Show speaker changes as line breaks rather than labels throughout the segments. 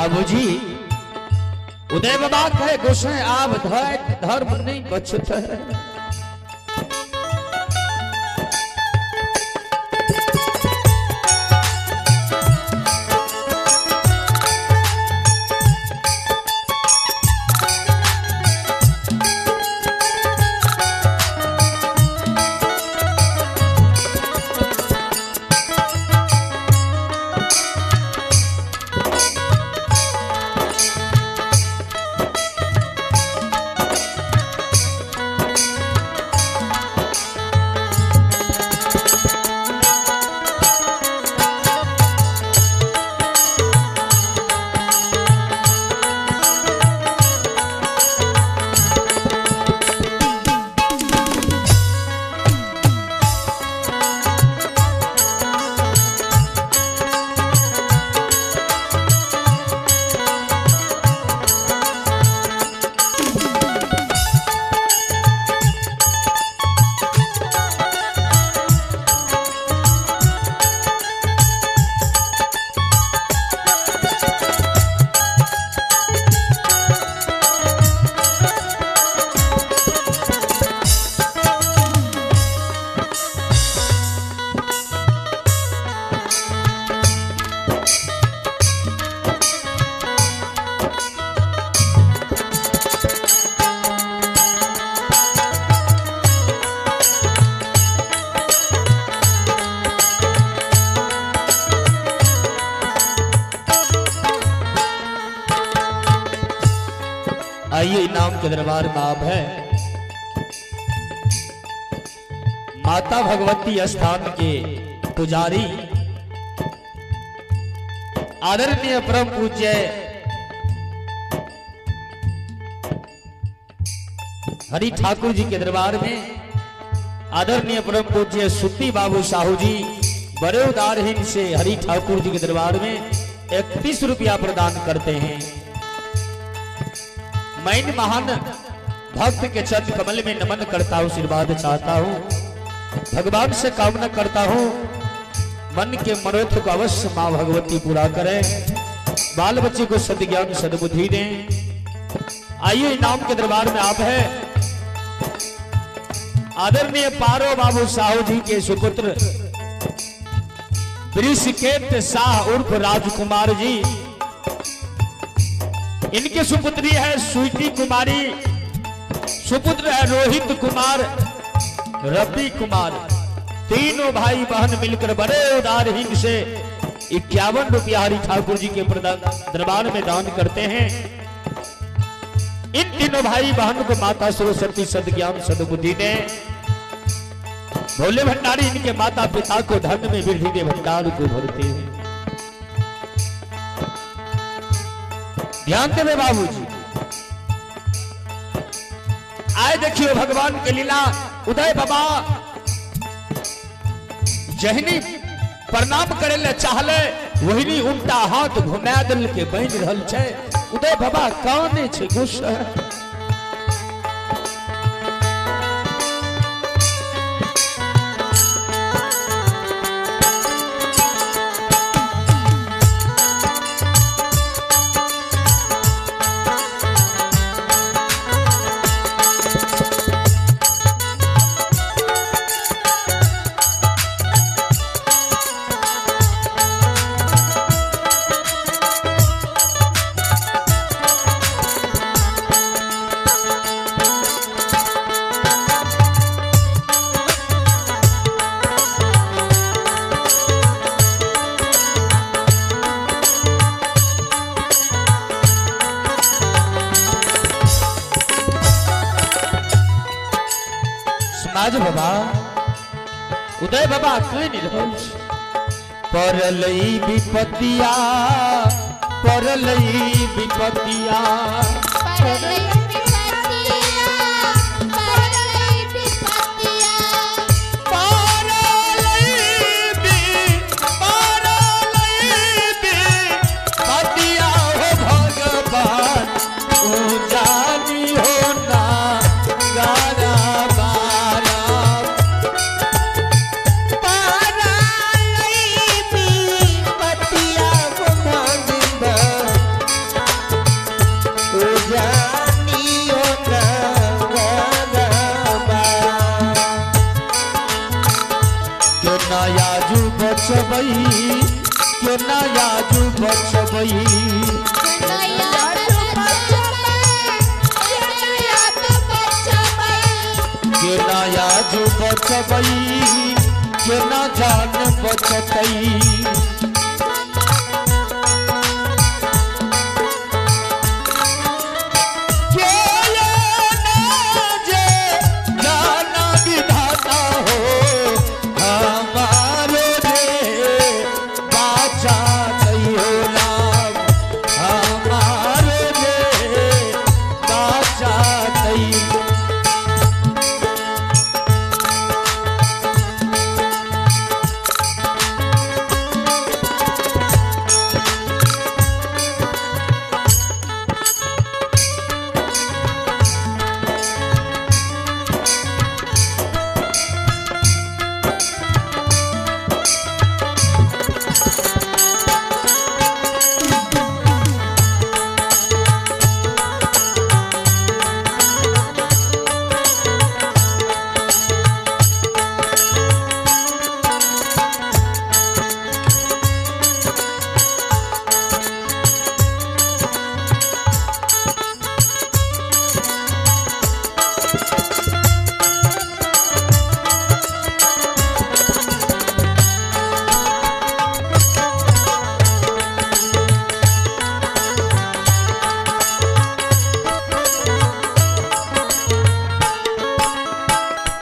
बाबूजी उदय बाबा कहे गोसाई आब धर्म नहीं बचत है। आइए इनाम के दरबार में आप है। माता भगवती स्थान के पुजारी आदरणीय परम पूज्य हरि ठाकुर जी के दरबार में आदरणीय परम पूज्य सुती बाबू साहू जी बड़े उदारहीन से हरि ठाकुर जी के दरबार में 31 रुपया प्रदान करते हैं। मैं इन महान भक्त के चरण कमल में नमन करता हूं, आशीर्वाद चाहता हूं, भगवान से कामना करता हूं मन के मनोरथ को अवश्य मां भगवती पूरा करें, बाल बच्चे को सद्ज्ञान सद्बुद्धि दें। आइए इनाम के दरबार में आप है। आदरणीय पारो बाबू साहू जी के सुपुत्र वृषकेत शाह उर्फ राजकुमार जी, इनके सुपुत्री है स्वीटी कुमारी, सुपुत्र है रोहित कुमार, रवि कुमार। तीनों भाई बहन मिलकर बड़े उदारहीन से 51 रुपया हरि ठाकुर जी के दरबार में दान करते हैं। इन तीनों भाई बहन को माता सरस्वती सद्ज्ञान सद्बुद्धि ने, भोले भंडारी इनके माता पिता को धन में वृद्धि दे, भंडार को भरते हैं। ध्यान देवे बाबूजी। आए देखियो भगवान के लीला। उदय बाबा जहनी प्रणाम करे ले चाहले वही उल्टा हाथ घुमा दिल के बन रहल छै। उदय बाबा काने छै गुस्सा। समाज बाबा उदय बाबा कहि नहीं रहल परलई विपतिया, परलई विपतिया,
परलई विपतिया, परलई विपतिया,
परलई विपतिया हो भगवान जानी हो ना गारा बारा।
परलई विपतिया हो भगवान
बचबै, केना आजू बचबै। केना आजू बचबै, केना जान बचतै।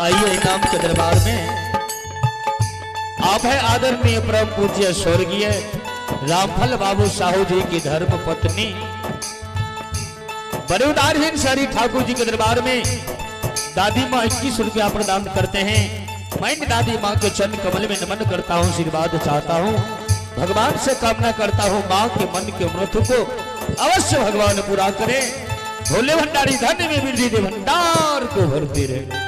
आइए इनाम के दरबार में आप है आदरणीय परम पूज्य स्वर्गीय रामफल बाबू साहू जी की धर्म पत्नी बड़े उदारहीन शहरी ठाकुर जी के दरबार में दादी माँ 21 रुपया प्रदान करते हैं। मैं दादी माँ के चरण कमल में नमन करता हूँ, आशीर्वाद चाहता हूँ, भगवान से कामना करता हूँ माँ के मन के मृत्यु को अवश्य भगवान पूरा करे। भोले भंडारी धन में वृद्धि दे, भंडार को भरती रहे।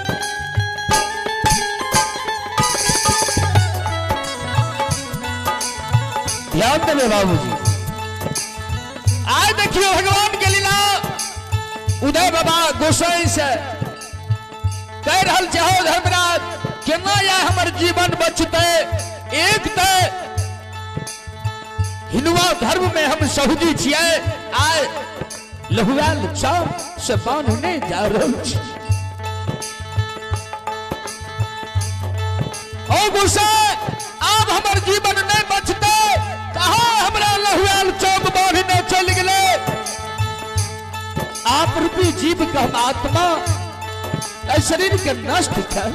ध्यान देवे बाबूजी, आज देखियो भगवान के लीला। उदय बाबा गोसाई से कह रहल छे, हो धर्मराज केना या हमर जीवन बचते। एक त हिंदुआ धर्म में हम सहुजी छियै, आय लहुआल चाम से बांधने जा रहल छी। ओ गोसाई आब हमर जीवन नहीं बचते, कहा हमरा लहुआल चौक बांधने चल गए। आप रूपी जीव का हम आत्मा शरीर के नष्ट कर।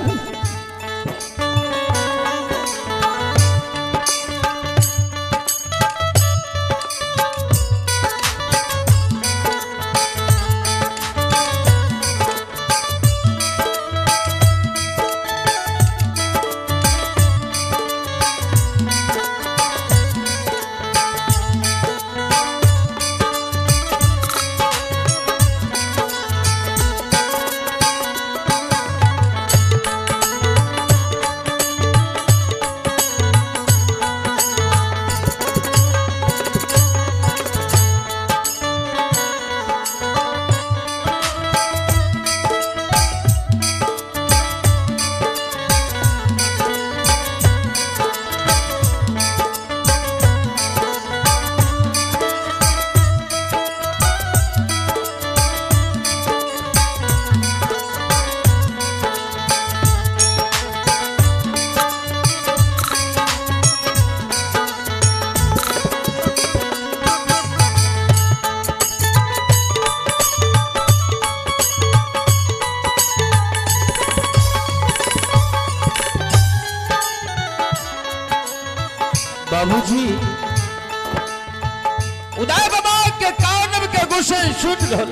बाबूजी उदय बाबा के कानब के गुस्से सुन रहल।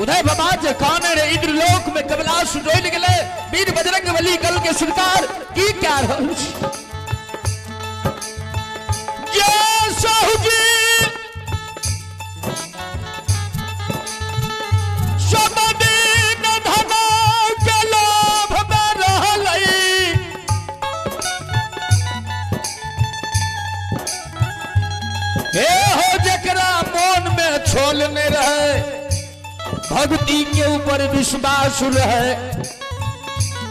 उदय बाबा के कान रे इंद्रलोक में कमलास डोल गेले, वीर बजरंग बली कल के सरकार की क्या रहल। जय साहू जी सब दिन धन के लोभ में रहलै, हे हो जकरा मन में छोल नहीं रहे, भक्ति के ऊपर विश्वास रहे,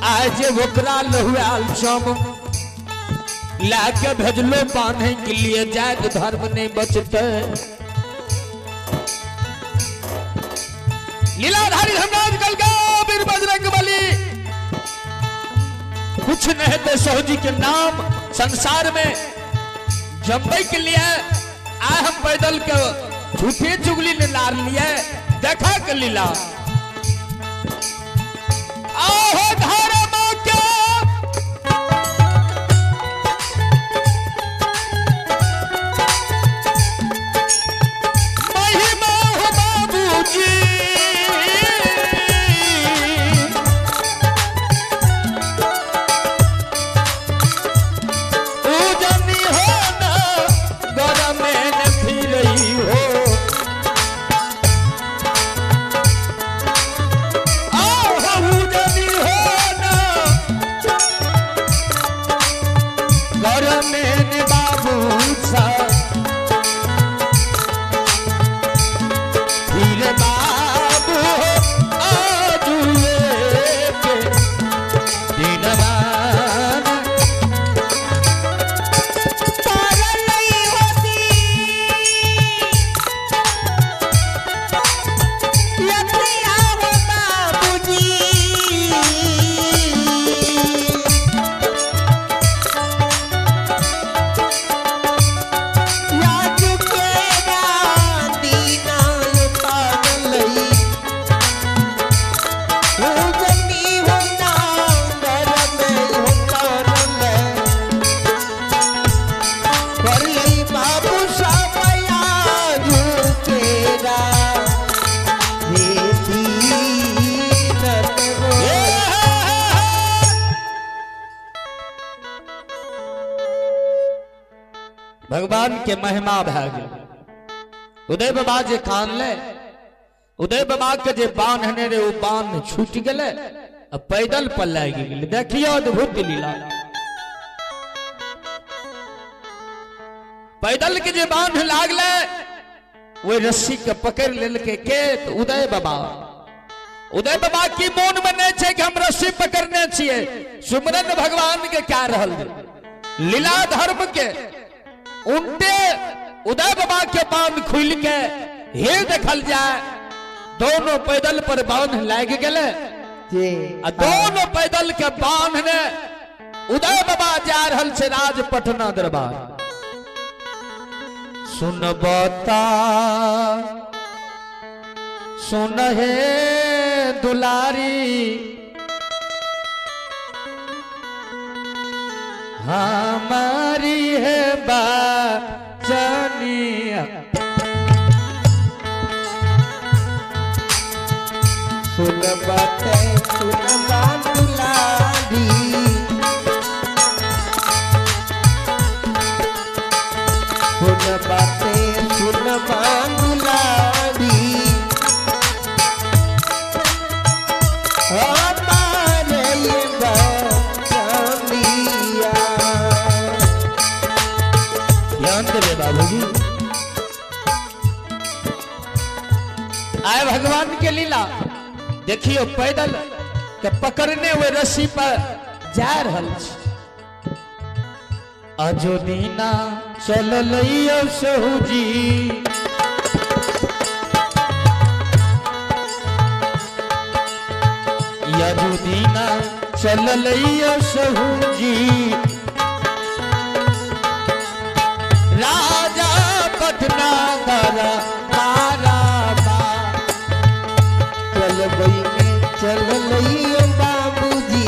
आज ओकरा लहुआल चम लाके भेजलो बांधे के लिए जात धर्म नहीं बचते। लीलाधारी धर्मराज कल वीर बजरंग बली कुछ नहीं तो सोहजी के नाम संसार में जम्बई के लिए आए हम पैदल के झूठी चुगली ने लार लिए देखा के लीला आहो धर्म के महिमा हो बाबूजी उजनी हो ना गरमे न फिरई हो आहो उजनी हो ना गरमे न बाबू सा फिर बाबू आजुए के दिनवान
परलई होती यतिया हो बाबूजी याद के दीना पागलई उजनी हो ना गरमे हो परलई परलई बाबू सावया झुकेरा हे दीनत हो।
भगवान के महिमा भए गेल। उदय बाबा जे कान ले उदय बाबा के जे बांधने रे ओ बांध छूट गेले आ पैदल पर लागि गेल। देखियो अद्भुत लीला। पैदल के जे बांध लागले ओहि रस्सी के पकड़ लेलके के तो उदय बाबा। उदय बाबा की मोन में नहीं छै कि हम रस्सी पकड़ने छियै। सुमरन भगवान के क्या रहल लीला धर्म के उनटे उदय बाबा के बांध खुल के हे देखल जाए दोनों पैदल पर बांध लाग गेले
जी
आ दोनों पैदल के बांध ने उदय बाबा जा रहल छै राज पटना दरबार। सुन बता सुन हे दुलारी हमारी है बाचनिया
सुन बाते सुन दुलारी सुन बाते सुन दुलारी हमारे ये बचनिया।
ध्यान देवे बाबूजी आए भगवान के लीला देखियो पैदल के पकड़ने हुए रस्सी पर जा रहल छै। अजोदीना चललैयो सहूजी यजुदीना चललैयो सहूजी राजा पटना दरबारा बा।
चलबई में चललैयो बाबूजी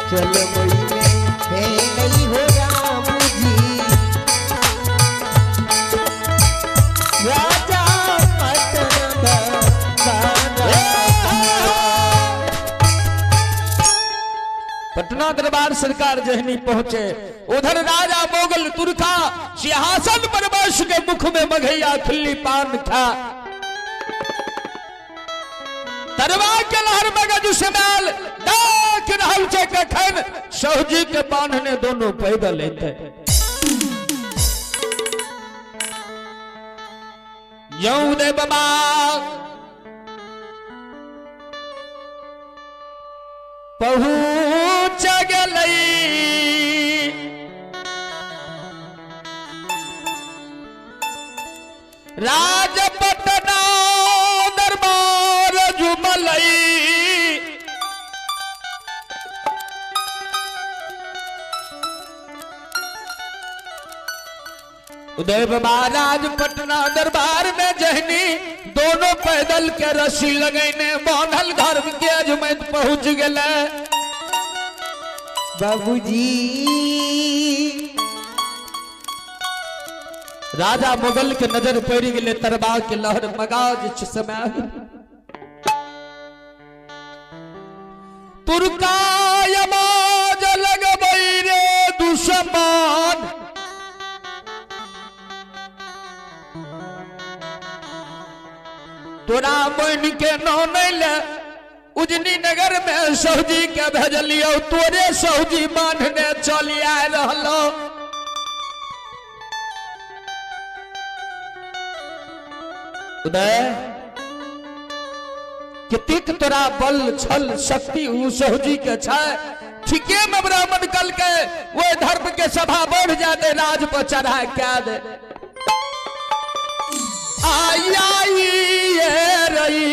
चलबई में भेलई हो रामजी राजा पटना दरबारा।
पटना दरबार सरकार जहनी पहुंचे उधर राजा मोगल तुर्का सिंहासन पर बैस के मुख में मघैया खिल्ली पान था तरवा के लहर में गज समाल देख रहल छै कखन सहजी के बांधने दोनों पैदल एते। यौ उदय बाबा पहुँच गेलै राजपटना दरबार जुमलै। उदय महाराज पटना दरबार में जहनी दोनों पैदल के रस्सी लगैने बांधल घर के अजमैत पहुंच गए।
बाबूजी
राजा मुगल के नजर पड़ गए तरबा के लहर मगाज समय तुर्कायमाज लगबै रे दुश्मन तोरा बन के नौनैले उजनी नगर में सौजी के भेजलियो तोरे सौजी बांधने चल आय रहलो। उदय कितिक तोरा बल छल शक्ति उ सौजी के छै ठीके में ब्राह्मण कल के वो धर्म के सभा बढ़ जाते राज पर चढ़ा क्या दे आई आई ये रही।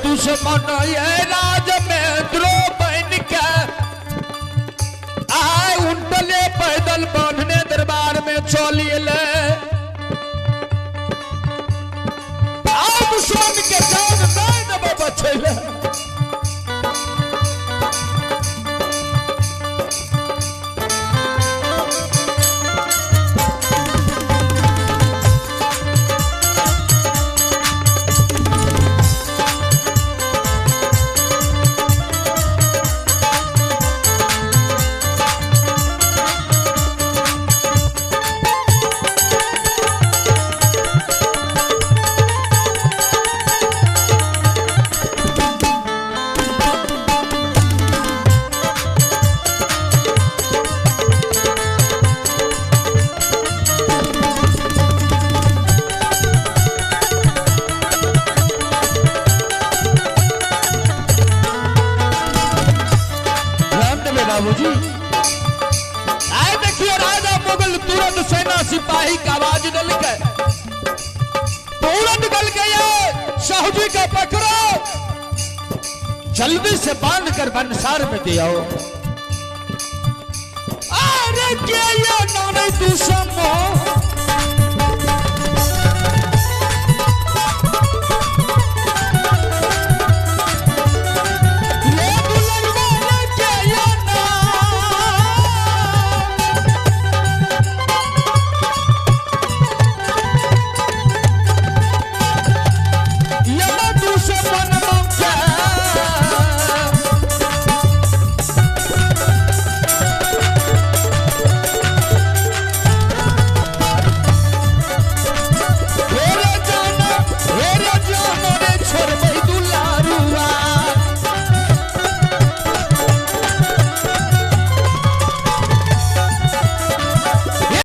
दुश्मन ये राज में द्रोह बन के आए उनटले पैदल बांधने दरबार में चलिए ले आ दुश्मन के जान नहीं देबो बचैले। बाबूजी। आए देखियो राजा मुगल तुरंत सेना सिपाही का आवाज डल के तुरंत गल गया, साहू जी का पकड़ो, जल्दी से बांध कर बंसार में दे आओ। अरे के ये नाने तू समो